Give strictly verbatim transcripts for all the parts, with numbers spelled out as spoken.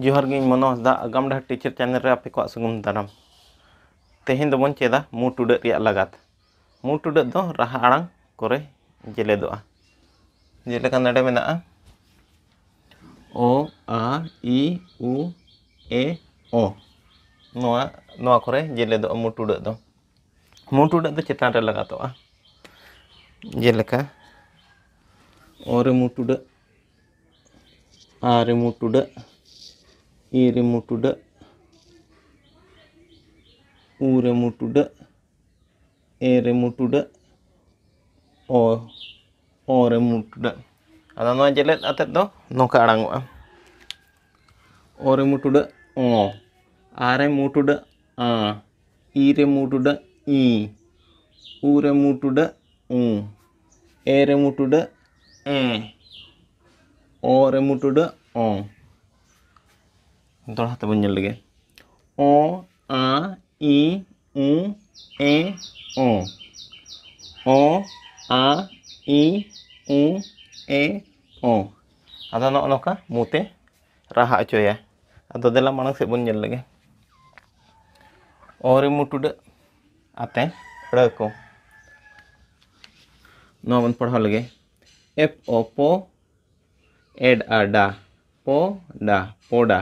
ᱡᱚᱦᱟᱨ ᱜᱮ, ᱤᱧ ᱢᱚᱱᱳ ᱦᱟᱸᱥᱫᱟ, ᱟᱜᱟᱢ ᱰᱟᱦᱟᱨ ᱴᱤᱪᱟᱨ ᱪᱮᱱᱮᱞ ᱨᱮ ᱟᱯᱮ ᱠᱚᱣᱟᱜ ᱥᱟᱹᱜᱩᱱ ᱫᱟᱨᱟᱢ᱾ ᱛᱮᱦᱮᱧ ᱫᱚᱵᱚᱱ ᱪᱮᱫᱟ ᱢᱩ ᱴᱩᱰᱟᱹᱜ ᱨᱮᱭᱟᱜ ᱞᱟᱜᱟᱛ᱾ ᱢᱩ ᱴᱩᱰᱟᱹᱜ ᱫᱚ ᱨᱟᱦᱟ ᱟᱲᱟᱝ ᱠᱚᱨᱮ ᱡᱮᱞᱮᱫᱚᱜᱼᱟ᱾ ᱡᱮᱞᱮᱠᱟ ᱱᱚᱰᱮ ᱢᱮᱱᱟᱜᱼᱟ ᱚ, ᱟ, ᱤ, ᱩ, ᱮ, ᱚ᱾ ᱱᱚᱣᱟ, ᱱᱚᱣᱟ ᱠᱚᱨᱮ ᱡᱮᱞᱮᱫᱚᱜᱼᱟ ᱢᱩ ᱴᱩᱰᱟᱹᱜ ᱫᱚ᱾ ᱢᱩ ᱴᱩᱰᱟᱹᱜ ᱫᱚ ᱪᱮᱛᱟᱱ ᱨᱮ ᱞᱟᱜᱟᱛᱚᱜᱼᱟ᱾ ᱡᱮᱞᱮᱠᱟ ᱚ ᱨᱮ ᱢᱩ ᱴᱩᱰᱟᱹᱜ, ᱟ ᱨᱮ ᱢᱩ ᱴᱩᱰᱟᱹᱜ, ᱤ ᱨᱮ ᱢᱩ ᱴᱩᱰᱟᱹᱜ, ᱩ ᱨᱮ ᱢᱩ ᱴᱩᱰᱟᱹᱜ, ᱮ ᱨᱮ ᱢᱩ ᱴᱩᱰᱟᱹᱜ, ᱚ, ᱚ ᱨᱮ ᱢᱩ ᱴᱩᱰᱟᱹᱜ᱾ ᱟᱫᱚ ᱱᱚᱣᱟ ᱡᱮᱞᱮᱫ ᱟᱛᱮᱫ ᱫᱚ ᱱᱚᱝᱠᱟ ᱟᱲᱟᱝᱚᱜᱼᱟ᱾ ᱚ ᱨᱮ ᱢᱩ ᱴᱩᱰᱟᱹᱜ ᱚ, ᱟ ᱨᱮ ᱢᱩ ᱴᱩᱰᱟᱹᱜ ᱟ, ᱤ ᱨᱮ ᱢᱩ ᱴᱩᱰᱟᱹᱜ ᱤ, ᱩ ᱨᱮ ᱢᱩ ᱴᱩᱰᱟᱹᱜ ᱩ, ᱮ ᱨᱮ ᱢᱩ ᱴᱩᱰᱟᱹᱜ ᱮ, ᱚ ᱨᱮ ᱢᱩ ᱴᱩᱰᱟᱹᱜ ᱚ᱾ ᱫᱚᱦᱲᱟ ᱛᱮᱵᱚᱱ ᱧᱮᱞ ᱞᱮᱜᱮ᱾ ᱚ, ᱟ, ᱤ, ᱩ, ᱮ, ᱚ᱾ ᱚ, ᱟ, ᱤ, ᱩ, ᱮ, ᱚ᱾ ᱟᱫᱚ ᱱᱚᱜᱼᱚ ᱱᱚᱝᱠᱟ ᱢᱩ ᱛᱮ ᱨᱟᱦᱟ ᱦᱚᱪᱚᱭᱟ᱾ ᱟᱫᱚ ᱫᱮᱞᱟ ᱢᱟᱲᱟᱝ ᱥᱮᱫ ᱵᱚᱱ ᱧᱮᱞ ᱞᱮᱜᱮ᱾ ᱚ ᱨᱮ ᱢᱩ ᱴᱩᱰᱟᱹᱜ ᱟᱛᱮ ᱟᱹᱲᱟᱹ ᱠᱚ᱾ ᱱᱚᱣᱟ ᱵᱚᱱ ᱯᱟᱲᱦᱟᱣ ᱞᱮᱜᱮ᱾ ᱮᱯ ᱚ ᱯᱚ, ᱮᱰ ᱟ ᱰᱟ, ᱯᱚ ᱰᱟ, ᱯᱚᱰᱟ᱾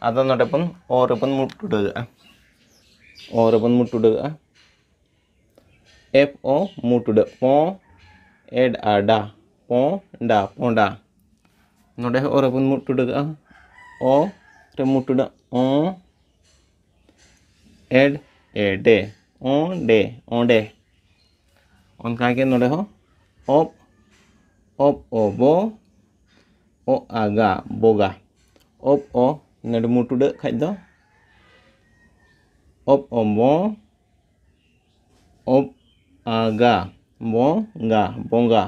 ᱟᱫᱚ ᱱᱚᱰᱮ ᱵᱚᱱ ᱚ ᱨᱮᱵᱚᱱ ᱢᱩ ᱴᱩᱰᱟᱹᱜᱟᱜᱼᱟ᱾ ᱚ ᱨᱮᱵᱚᱱ ᱢᱩ ᱴᱩᱰᱟᱹᱜᱟᱜᱼᱟ᱾ ᱮᱯ ᱚ ᱢᱩ ᱴᱩᱰᱟᱹᱜ ᱯᱚ, ᱮᱰ ᱟ ᱰᱟ, ᱯᱚ ᱰᱟ, ᱯᱚᱰᱟ᱾ ᱱᱚᱰᱮ ᱦᱚᱸ ᱚ ᱨᱮᱵᱚᱱ ᱢᱩ ᱴᱩᱰᱟᱹᱜᱟᱜᱼᱟ᱾ ᱚ ᱨᱮ ᱢᱩ ᱴᱩᱰᱟᱹᱜ ᱚ, ᱮᱰ ᱮ ᱰᱮ, ᱚᱸᱰᱮ, ᱚᱸᱰᱮ᱾ ᱚᱱᱠᱟᱜᱮ ᱱᱚᱰᱮ ᱦᱚᱸ ᱚᱯ, ᱚᱯ ᱚ ᱵᱚ, ᱚ ᱟ ᱜᱟ, ᱵᱚᱜᱟ᱾ ᱚᱯ ᱚ ᱱᱚᱰᱮ ᱢᱩ ᱴᱩᱰᱟᱹᱜ ᱠᱷᱟᱡ ᱫᱚ ᱚᱯ ᱚ ᱵᱚ, ᱚᱯ ᱟ ᱜᱟ, ᱵᱚᱸᱜᱟ, ᱵᱚᱸᱜᱟ᱾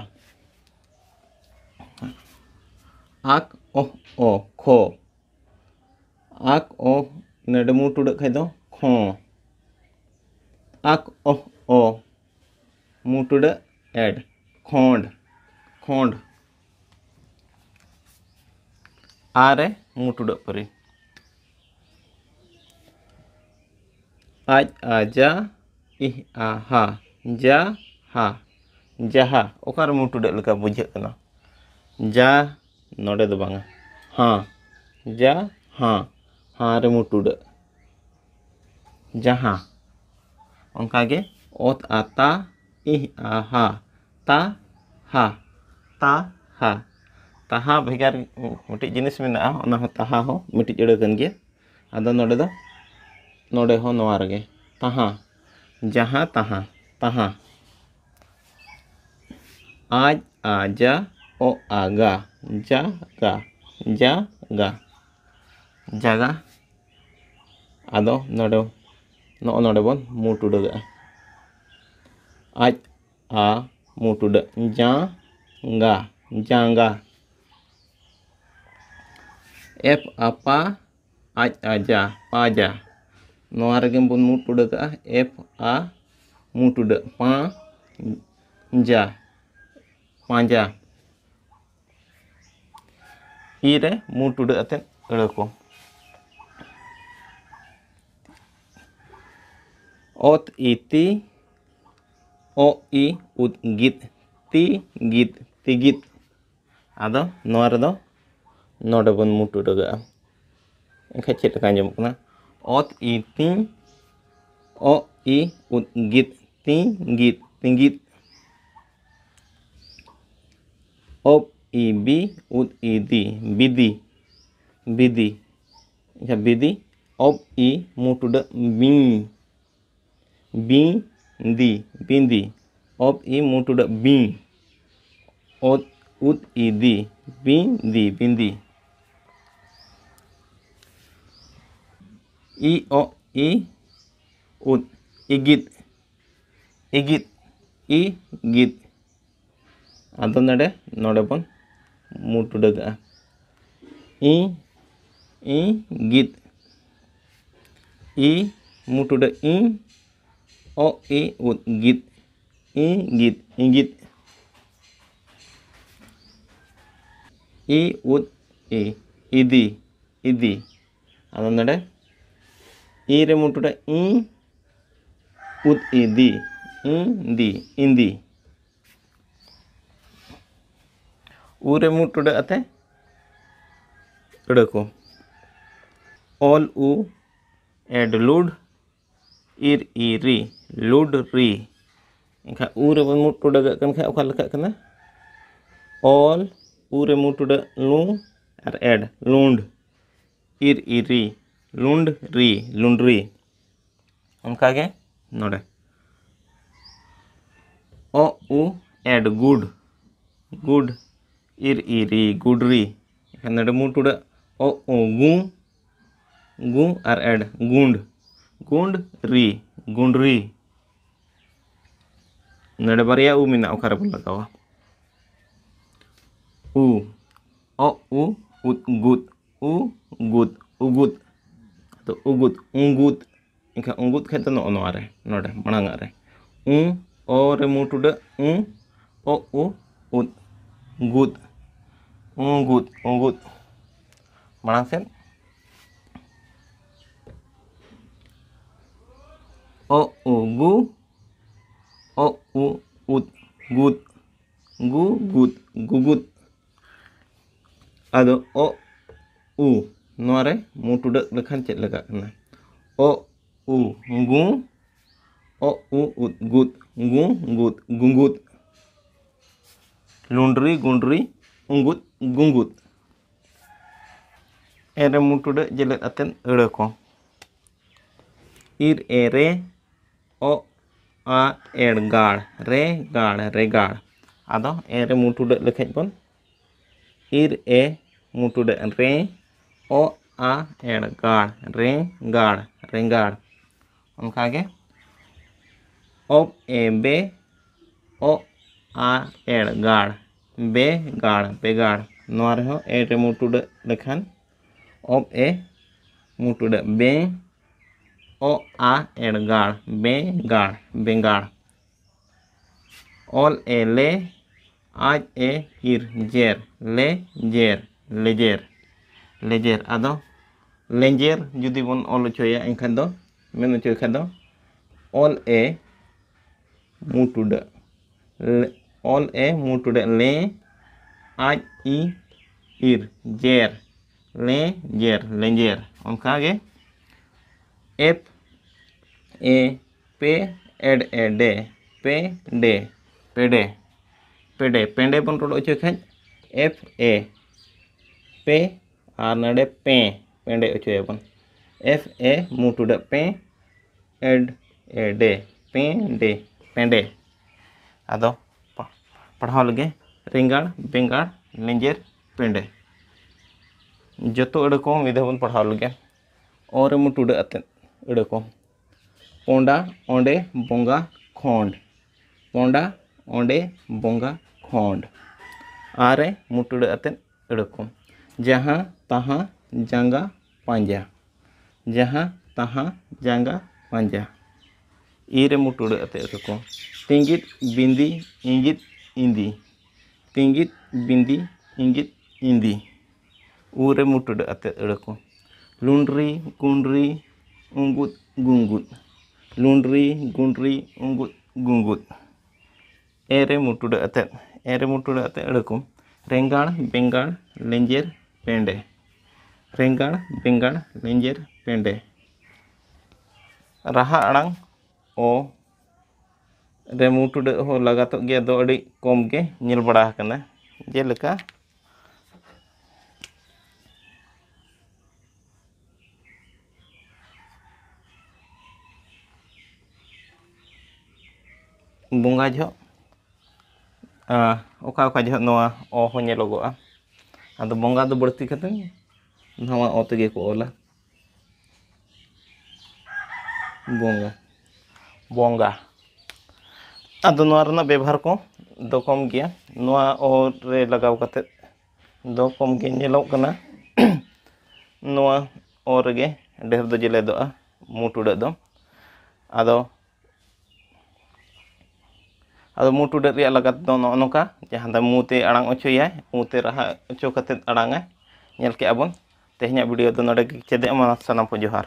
ᱟᱠ ᱚᱦ ᱚ, ᱠᱷᱚ᱾ ᱟᱠ ᱚᱦ ᱱᱚᱰᱮ ᱢᱩ ᱴᱩᱰᱟᱹᱜ ᱠᱷᱟᱡ ᱫᱚ ᱠᱷᱚᱸ᱾ ᱟᱠ ᱚᱦ ᱚ, ᱢᱩ ᱴᱩᱰᱟᱹᱜ ᱮᱰ, ᱠᱷᱚᱸᱰ, ᱠᱷᱚᱸᱰ᱾ ᱟ ᱨᱮ ᱢᱩ ᱴᱩᱰᱟᱹᱜ ᱯᱟᱹᱨᱤ᱾ ᱟᱡ, ᱟ, ᱡᱟ, ᱤᱦ, ᱟ, ᱦᱟ, ᱡᱟ, ᱦᱟ, ᱡᱟᱦᱟ᱾ ᱚᱠᱟᱨᱮ ᱢᱩ ᱴᱩᱰᱟᱹᱜ ᱞᱮᱠᱟ ᱵᱩᱡᱷᱟᱹᱜ ᱠᱟᱱᱟ? ᱡᱟ, ᱱᱚᱰᱮ ᱫᱚ ᱵᱟᱝᱟ, ᱦᱟ, ᱡᱟ, ᱦᱟ, ᱦᱟ ᱨᱮ ᱢᱩ ᱴᱩᱰᱟᱹᱜ, ᱡᱟᱦᱟ᱾ ᱚᱱᱠᱟᱜᱮ ᱚᱛ, ᱟ, ᱛᱟ, ᱤᱦ, ᱟ, ᱦᱟ, ᱛᱟ, ᱦᱟ, ᱛᱟ, ᱦᱟ᱾ ᱛᱟᱦᱟ ᱵᱷᱮᱜᱟᱨ ᱢᱤᱫᱴᱤᱡ ᱡᱤᱱᱤᱥ ᱢᱮᱱᱟᱜᱼᱟ, ᱚᱱᱟ ᱦᱚᱸ ᱛᱟᱦᱟ ᱦᱚᱸ ᱢᱤᱫᱴᱤᱡ ᱟᱹᱲᱟᱹ ᱠᱟᱱ ᱜᱮᱭᱟ᱾ ᱟᱫᱚ ᱱᱚᱰᱮ ᱫᱚ, ᱱᱚᱰᱮ ᱦᱚᱸ ᱱᱚᱣᱟ ᱨᱮᱜᱮ ᱛᱟᱦᱟ, ᱡᱟᱦᱟᱸ ᱛᱟᱦᱟ, ᱛᱟᱦᱟ᱾ ᱟᱡ, ᱟ, ᱡᱟ, ᱚ, ᱟ, ᱜᱟ, ᱡᱟ, ᱜᱟ, ᱡᱟ, ᱜᱟ, ᱡᱟᱜᱟ᱾ ᱟᱫᱚ ᱱᱚᱰᱮ, ᱱᱚᱜᱼᱚ ᱱᱚᱰᱮ ᱵᱚᱱ ᱢᱩ ᱴᱩᱰᱟᱹᱜᱟᱜᱼᱟ᱾ ᱟᱡ, ᱟ, ᱢᱩ ᱴᱩᱰᱟᱹᱜ, ᱡᱟ, ᱜᱟ, ᱡᱟᱸᱜᱟ᱾ ᱮᱯ, ᱟ, ᱯᱟ, ᱟᱡ, ᱟ, ᱡᱟ, ᱯᱟᱡᱟ᱾ ᱱᱚᱣᱟ ᱨᱮᱜᱮ ᱵᱚᱱ ᱢᱩ ᱴᱩᱰᱟᱹᱜᱟᱜᱼᱟ᱾ ᱮᱯ, ᱟ, ᱢᱩ ᱴᱩᱰᱟᱹᱜ, ᱯᱟ, ᱡᱟ, ᱯᱟᱸᱡᱟ᱾ ᱤ ᱨᱮ ᱢᱩ ᱴᱩᱰᱟᱹᱜ ᱟᱛᱮᱫ ᱟᱹᱲᱟᱹ ᱠᱚ᱾ ᱚᱛ, ᱤ, ᱛᱤ, ᱚ, ᱤ, ᱩᱫ, ᱜᱤᱫ, ᱛᱤ, ᱜᱤᱫ, ᱛᱤᱜᱤᱫ᱾ ᱟᱫᱚ ᱱᱚᱣᱟ ᱨᱮᱫᱚ ᱱᱚᱰᱮ ᱵᱚᱱ ᱢᱩ ᱴᱩᱰᱟᱹᱜᱟᱜᱼᱟ᱾ ᱮᱱᱠᱷᱟᱡ ᱪᱮᱫ ᱞᱮᱠᱟ ᱟᱸᱡᱚᱢᱚᱜ ᱠᱟᱱᱟ? ᱚᱛ, ᱤ, ᱛᱤ, ᱚ, ᱤ, ᱩᱫ, ᱜᱤᱫ, ᱛᱤ, ᱜᱤᱫ, ᱛᱤᱜᱤᱫ᱾ ᱚᱯ, ᱤ, ᱵᱤ, ᱩᱫ, ᱤ, ᱫᱤ, ᱵᱤᱫᱤ, ᱵᱤᱫᱤ᱾ ᱟᱪᱪᱷᱟ, ᱵᱤᱫᱤ, ᱚᱯ, ᱤ, ᱢᱩ ᱴᱩᱰᱟᱹᱜ, ᱵᱤᱧ, ᱵᱤᱧ, ᱫᱤ, ᱵᱤᱸᱫᱤ᱾ ᱚᱯ, ᱤ, ᱢᱩ ᱴᱩᱰᱟᱹᱜ, ᱵᱤᱧ᱾ ᱚᱛ, ᱩᱫ, ᱤ, ᱫᱤ, ᱵᱤᱧ, ᱫᱤ, ᱵᱤᱸᱫᱤ᱾ ᱤ, ᱚ, ᱤ, ᱩᱫ, ᱤᱜᱤᱫ, ᱤᱜᱤᱫ, ᱤᱜᱤᱫ᱾ ᱟᱫᱚ ᱱᱚᱰᱮ, ᱱᱚᱰᱮ ᱵᱚᱱ ᱢᱩ ᱴᱩᱰᱟᱹᱜᱟᱜᱼᱟ᱾ ᱤ, ᱤ, ᱜᱤᱫ᱾ ᱤ, ᱢᱩ ᱴᱩᱰᱟᱹᱜ, ᱤ, ᱚ, ᱤ, ᱩᱫ, ᱜᱤᱫ᱾ ᱤ, ᱜᱤᱫ, ᱤᱜᱤᱫ᱾ ᱤ, ᱩᱫ, ᱤ, ᱤᱫᱤ, ᱤᱫᱤ᱾ ᱟᱫᱚ ᱱᱚᱰᱮ ᱤ ᱨᱮ ᱢᱩ ᱴᱩᱰᱟᱹᱜ ᱤ, ᱩᱫ ᱤᱫᱤ, ᱤ ᱫᱤ, ᱤᱸᱫᱤ᱾ ᱩ ᱨᱮ ᱢᱩ ᱴᱩᱰᱟᱹᱜ ᱟᱛᱮ ᱟᱹᱲᱟᱹ ᱠᱚ᱾ ᱚᱞ ᱩ, ᱮᱰ ᱞᱩᱰ, ᱤᱨ ᱤ ᱨᱤ, ᱞᱩᱰ ᱨᱤ᱾ ᱮᱱᱠᱷᱟᱱ ᱩ ᱨᱮ ᱢᱩ ᱴᱩᱰᱟᱹᱜᱟᱜ ᱠᱟᱱ ᱠᱷᱟᱱ ᱚᱠᱟ ᱞᱮᱠᱟᱜ ᱠᱟᱱᱟ? ᱚᱞ ᱩ ᱨᱮ ᱢᱩ ᱴᱩᱰᱟᱹᱜ ᱞᱩ ᱟᱨ ᱮᱰ ᱞᱩᱸᱰ, ᱤᱨ ᱤ ᱨᱤ, ᱞᱩᱸᱰ ᱨᱤ, ᱞᱩᱸᱰᱨᱤ᱾ ᱚᱱᱠᱟᱜᱮ ᱱᱚᱰᱮ ᱚ ᱩ ᱮᱰ ᱜᱩᱰ, ᱜᱩᱰ, ᱤᱨ ᱤ ᱨᱤ, ᱜᱩᱰᱨᱤ᱾ ᱮᱱᱠᱷᱟᱱ ᱱᱚᱰᱮ ᱢᱩ ᱴᱩᱰᱟᱹᱜ ᱚ ᱩ ᱜᱩ, ᱜᱩ ᱟᱨ ᱮᱰ ᱜᱩᱸᱰ, ᱜᱩᱸᱰ ᱨᱤ, ᱜᱩᱸᱰᱨᱤ᱾ ᱱᱚᱰᱮ ᱵᱟᱨᱭᱟ ᱩ ᱢᱮᱱᱟᱜᱼᱟ, ᱚᱠᱟ ᱨᱮᱵᱚᱱ ᱞᱟᱜᱟᱣᱟ? ᱩ, ᱚ ᱩ ᱩᱫ ᱜᱩᱫ, ᱩ ᱜᱩᱫ, ᱩᱜᱩᱫ᱾ ᱟᱫᱚ ᱩᱜᱩᱫ, ᱩᱸᱜᱩᱫ᱾ ᱮᱱᱠᱷᱟᱱ ᱩᱸᱜᱩᱫ ᱠᱷᱟᱡ ᱫᱚ ᱱᱚᱜᱼᱚ ᱱᱚᱣᱟ ᱨᱮ, ᱱᱚᱰᱮ ᱢᱟᱲᱟᱝ ᱟᱜ ᱨᱮ᱾ ᱩ, ᱚ ᱨᱮ ᱢᱩ ᱴᱩᱰᱟᱹᱜ ᱩ, ᱚ ᱩ ᱩᱫ, ᱜᱩᱫ, ᱩᱸᱜᱩᱫ, ᱩᱸᱜᱩᱫ᱾ ᱢᱟᱲᱟᱝ ᱥᱮᱫ᱾ ᱚ ᱩ ᱜᱩ, ᱚ ᱩ ᱩᱫ, ᱜᱩᱫ, ᱜᱩ ᱜᱩᱫ, ᱜᱩᱜᱩᱫ᱾ ᱟᱫᱚ ᱚ ᱩ, ᱱᱚᱣᱟ ᱨᱮ ᱢᱩ ᱴᱩᱰᱟᱹᱜ ᱞᱮᱠᱷᱟᱱ ᱪᱮᱫ ᱞᱮᱠᱟᱜ ᱠᱟᱱᱟ? ᱚ ᱩ ᱜᱩ, ᱚ ᱩ ᱩᱫ ᱜᱩᱫ, ᱜᱩ ᱜᱩᱫ, ᱜᱩᱸᱜᱩᱫ᱾ ᱞᱩᱸᱰᱨᱤ, ᱜᱩᱸᱰᱨᱤ, ᱩᱸᱜᱩᱫ, ᱜᱩᱸᱜᱩᱫ᱾ ᱮ ᱨᱮ ᱢᱩ ᱴᱩᱰᱟᱹᱜ ᱡᱮᱞᱮᱫ ᱟᱛᱮᱫ ᱟᱹᱲᱟᱹ ᱠᱚ᱾ ᱤᱨ ᱮ ᱨᱮ, ᱚ ᱟ ᱮᱲ ᱜᱟᱲ, ᱨᱮ ᱜᱟᱲ, ᱨᱮᱜᱟᱲ᱾ ᱟᱫᱚ ᱮ ᱨᱮ ᱢᱩ ᱴᱩᱰᱟᱹᱜ ᱞᱮᱠᱷᱟᱡ ᱵᱚᱱ ᱤᱨ ᱮ ᱢᱩ ᱴᱩᱰᱟᱹᱜ ᱨᱮ, ᱚ ᱟ ᱮᱲ ᱜᱟᱲ, ᱨᱮ ᱜᱟᱲ, ᱨᱮᱸᱜᱟᱲ᱾ ᱚᱱᱠᱟᱜᱮ ᱚᱯ ᱮ ᱵᱮ, ᱚ ᱟ ᱮᱲ ᱜᱟᱲ, ᱵᱮ ᱜᱟᱲ, ᱵᱮᱜᱟᱲ᱾ ᱱᱚᱣᱟ ᱨᱮᱦᱚᱸ ᱮ ᱨᱮ ᱢᱩ ᱴᱩᱰᱟᱹᱜ ᱞᱮᱠᱷᱟᱱ ᱚᱯ ᱮ ᱢᱩ ᱴᱩᱰᱟᱹᱜ ᱵᱮ, ᱚ ᱟ ᱮᱲ ᱜᱟᱲ, ᱵᱮᱸᱜᱟᱲ, ᱵᱮᱸᱜᱟᱲ᱾ ᱚᱞ ᱮ ᱞᱮ, ᱟᱡ ᱮ ᱤᱨ ᱡᱮᱨ, ᱞᱮ ᱡᱮᱨ, ᱞᱮᱡᱮᱨ᱾ ᱞᱮᱡᱮᱨ᱾ ᱟᱫᱚ ᱞᱮᱸᱡᱮᱨ ᱡᱩᱫᱤ ᱵᱚᱱ ᱚᱞ ᱦᱚᱪᱚᱭᱟ, ᱮᱱᱠᱷᱟᱱ ᱫᱚ, ᱢᱮᱱ ᱦᱚᱪᱚᱭ ᱠᱷᱟᱱ ᱫᱚ, ᱚᱞ ᱮ ᱢᱩ ᱴᱩᱰᱟᱹᱜ, ᱞᱮ- ᱚᱞ ᱮ ᱢᱩ ᱴᱩᱰᱟᱹᱜ, ᱞᱮ, ᱟᱡ ᱤ ᱤᱨ, ᱡᱮᱨ, ᱞᱮᱸᱡᱮᱨ, ᱞᱮᱸᱡᱮᱨ᱾ ᱚᱱᱠᱟᱜᱮ ᱮᱯ ᱮ ᱯᱮ ᱮᱰ ᱮ ᱰᱮ, ᱯᱮ ᱰᱮ, ᱯᱮᱰᱮ, ᱯᱮᱰᱮ, ᱯᱮᱰᱮ ᱵᱚᱱ ᱨᱚᱲ ᱦᱚᱪᱚᱭ ᱠᱷᱟᱡ ᱮᱯᱷ ᱮ, ᱯᱮ, ᱟᱨ ᱱᱚᱰᱮ ᱯᱮ, ᱯᱮᱰᱮ ᱦᱚᱪᱚᱭᱟᱵᱚᱱ᱾ ᱮᱯᱷ ᱮ ᱢᱩ ᱴᱩᱰᱟᱹᱜ ᱯᱮ, ᱮᱰ ᱮ ᱰᱮ, ᱯᱮᱰᱮ, ᱯᱮᱰᱮ᱾ ᱟᱫᱚ ᱯᱟ- ᱯᱟᱲᱦᱟᱣ ᱞᱮᱜᱮ, ᱨᱮᱸᱜᱟᱲ, ᱵᱮᱸᱜᱟᱲ, ᱞᱮᱸᱡᱮᱨ, ᱯᱮᱰᱮ᱾ ᱡᱚᱛᱚ ᱟᱹᱲᱟᱹ ᱠᱚ ᱢᱤᱫ ᱫᱷᱟᱣ ᱵᱚᱱ ᱯᱟᱲᱦᱟᱣ ᱞᱮᱜᱮ᱾ ᱚ ᱨᱮ ᱢᱩ ᱴᱩᱰᱟᱹᱜ ᱟᱛᱮᱫ ᱟᱹᱲᱟᱹ ᱠᱚ᱾ ᱯᱚᱸᱰᱟ, ᱚᱸᱰᱮ, ᱵᱚᱸᱜᱟ, ᱠᱷᱚᱸᱰ᱾ ᱯᱚᱸᱰᱟ, ᱚᱸᱰᱮ, ᱵᱚᱸᱜᱟ, ᱠᱷᱚᱸᱰ᱾ ᱟ ᱨᱮ ᱢᱩ ᱴᱩᱰᱟᱹᱜ ᱟᱛᱮᱫ ᱟᱹᱲᱟᱹ ᱠᱚ᱾ ᱡᱟᱦᱟᱸ, ᱛᱟᱦᱟᱸ, ᱡᱟᱸᱜᱟ, ᱯᱟᱸᱡᱟ᱾ ᱡᱟᱦᱟᱸ, ᱛᱟᱦᱟᱸ, ᱡᱟᱸᱜᱟ, ᱯᱟᱸᱡᱟ᱾ ᱤ ᱨᱮ ᱢᱩ ᱴᱩᱰᱟᱹᱜ ᱟᱛᱮᱫ ᱟᱹᱲᱟᱹ ᱠᱚ᱾ ᱛᱤᱸᱜᱤᱫ, ᱵᱤᱸᱫᱤ, ᱤᱸᱜᱤᱫ, ᱤᱸᱫᱤ᱾ ᱛᱤᱸᱜᱤᱫ, ᱵᱤᱸᱫᱤ, ᱤᱸᱜᱤᱫ, ᱤᱸᱫᱤ᱾ ᱩ ᱨᱮ ᱢᱩ ᱴᱩᱰᱟᱹᱜ ᱟᱛᱮᱫ ᱟᱹᱲᱟᱹ ᱠᱚ᱾ ᱞᱩᱸᱰᱨᱤ, ᱜᱩᱸᱰᱨᱤ, ᱩᱸᱜᱩᱫ, ᱜᱩᱸᱜᱩᱫ᱾ ᱞᱩᱸᱰᱨᱤ, ᱜᱩᱸᱰᱨᱤ, ᱩᱸᱜᱩᱫ, ᱜᱩᱸᱜᱩᱫ᱾ ᱮ ᱨᱮ ᱢᱩ ᱴᱩᱰᱟᱹᱜ ᱟᱛᱮᱫ, ᱮ ᱨᱮ ᱢᱩ ᱴᱩᱰᱟᱹᱜ ᱟᱛᱮᱫ ᱟᱹᱲᱟᱹ ᱠᱚ᱾ ᱨᱮᱸᱜᱟᱲ, ᱵᱮᱸᱜᱟᱲ, ᱞᱮᱸᱡᱮᱨ, ᱯᱮᱸᱰᱮ᱾ ᱨᱮᱸᱜᱟᱲ, ᱵᱮᱸᱜᱟᱲ, ᱞᱮᱸᱡᱮᱨ, ᱯᱮᱸᱰᱮ᱾ ᱨᱟᱦᱟ ᱟᱲᱟᱝ ᱚ ᱨᱮ ᱢᱩ ᱴᱩᱰᱟᱹᱜ ᱦᱚᱸ ᱞᱟᱜᱟᱛᱚᱜ ᱜᱮᱭᱟ, ᱫᱚ ᱟᱹᱰᱤ ᱠᱚᱢ ᱜᱮ ᱧᱮᱞ ᱵᱟᱲᱟ ᱟᱠᱟᱱᱟ᱾ ᱡᱮᱞᱮᱠᱟ, ᱵᱚᱸᱜᱟ ᱡᱚᱦᱚᱜ, ᱟᱸ, ᱚᱠᱟ ᱚᱠᱟ ᱡᱚᱦᱚᱜ ᱱᱚᱣᱟ ᱚ ᱦᱚᱸ ᱧᱮᱞᱚᱜᱚᱜᱼᱟ᱾ ᱟᱫᱚ ᱵᱚᱸᱜᱟ ᱫᱚ ᱵᱟᱹᱲᱛᱤ ᱠᱟᱛᱮ ᱱᱚᱣᱟ ᱚ ᱛᱮᱜᱮ ᱠᱚ ᱚᱞᱟ᱾ ᱵᱚᱸᱜᱟ, ᱵᱚᱸᱜᱟ᱾ ᱟᱫᱚ ᱱᱚᱣᱟ ᱨᱮᱱᱟᱜ ᱵᱮᱵᱷᱟᱨ ᱠᱚ ᱫᱚ ᱠᱚᱢ ᱜᱮᱭᱟ᱾ ᱱᱚᱣᱟ ᱚ ᱨᱮ ᱞᱟᱜᱟᱣ ᱠᱟᱛᱮ ᱫᱚ ᱠᱚᱢ ᱜᱮ ᱧᱮᱞᱚᱜ ᱠᱟᱱᱟ᱾ ᱱᱚᱣᱟ ᱚ ᱨᱮᱜᱮ ᱰᱷᱮᱨ ᱫᱚ ᱡᱮᱞᱮᱫᱚᱜᱼᱟ ᱢᱩ ᱴᱩᱰᱟᱹᱜ ᱫᱚ᱾ ᱟᱫᱚ, ᱟᱫᱚ ᱢᱩ ᱴᱩᱰᱟᱹᱜ ᱨᱮᱭᱟᱜ ᱞᱟᱜᱟᱛ ᱫᱚ ᱱᱚᱜᱼᱚ ᱱᱚᱝᱠᱟ, ᱡᱟᱦᱟᱸ ᱫᱚ ᱢᱩ ᱛᱮ ᱟᱲᱟᱝ ᱚᱪᱚᱭᱟᱭ, ᱢᱩ ᱛᱮ ᱨᱟᱦᱟ ᱚᱪᱚ ᱠᱟᱛᱮ ᱟᱲᱟᱝᱟᱭ᱾ ᱧᱮᱞ ᱠᱮᱜᱼᱟ ᱵᱚᱱ, ᱛᱮᱦᱮᱧᱟᱜ video ᱫᱚ ᱱᱚᱰᱮ ᱜᱮ ᱠᱮᱪᱮᱫᱚᱜ ᱢᱟ᱾ ᱥᱟᱱᱟᱢ ᱠᱚ ᱡᱚᱦᱟᱨ᱾